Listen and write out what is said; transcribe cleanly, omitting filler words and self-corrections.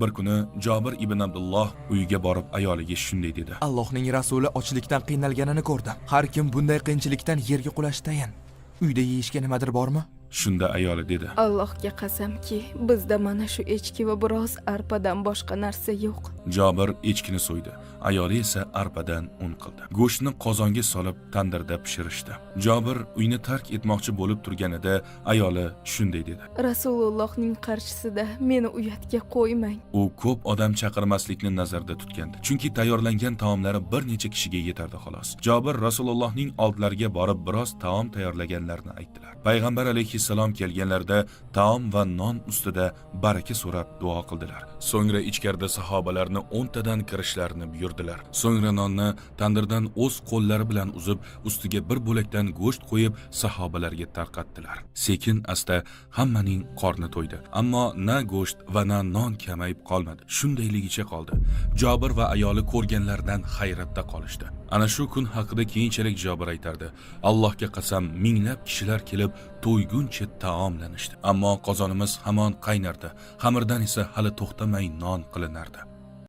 Bir kuni Jobir ibn Abdulloh uyiga borib, ayoliga shunday dedi: Allohning rasuli ochlikdan qiynalganini ko'rdim. Har kim bunday qiyinchilikdan yerga qulashi tayin. Uyda yeyishga nimadir bormi? Shunda ayoli dedi: Allohga qasamki, bizda mana shu echki va biroz arpadan boshqa narsa yo'q. Jobir echkini so'ydi. Ayoli esa arpadan un qildi. Go'shtni qozonga solib, tandirda pishirishdi. Jobir uyni tark etmoqchi bo'lib turganida ayoli shunday dedi: Rasulullohning qarshisida meni uyatga qo'ymang. U ko'p odam chaqirmaslikni nazarda tutgandi. Chunki tayyorlangan taomlari bir necha kishiga yetardi, xolos. Jobir Rasulullohning oldlariga borib, biroz taom tayyorlaganlarini aytdilar. Payg'ambar alayhissalom kelganlarida taom va non ustida baraka so'rab duo qildilar. So'ngra ichkarida sahobalarni 10 tadan kirishlarini buyurdilar. So'ngra nonni tandirdan o'z qo'llari bilan uzib, ustiga bir bo'lakdan go'sht qo'yib, sahobalarga tarqatdilar. Sekin asta hammaning qorni to'ydi. Ammo na go'sht va na non kamayib qolmadi. Shundayligicha qoldi. Jobir va ayoli ko'rganlaridan hayratda qolishdi. Ana shu kun haqida keyinchalik Jobir aytardi: "Allohga qasam, minglab kishilar kelib to'yguncha taomlanishdi. Ammo qozonimiz hamon qaynardi. Xamirdan esa hali to'xtamay non qilinardi."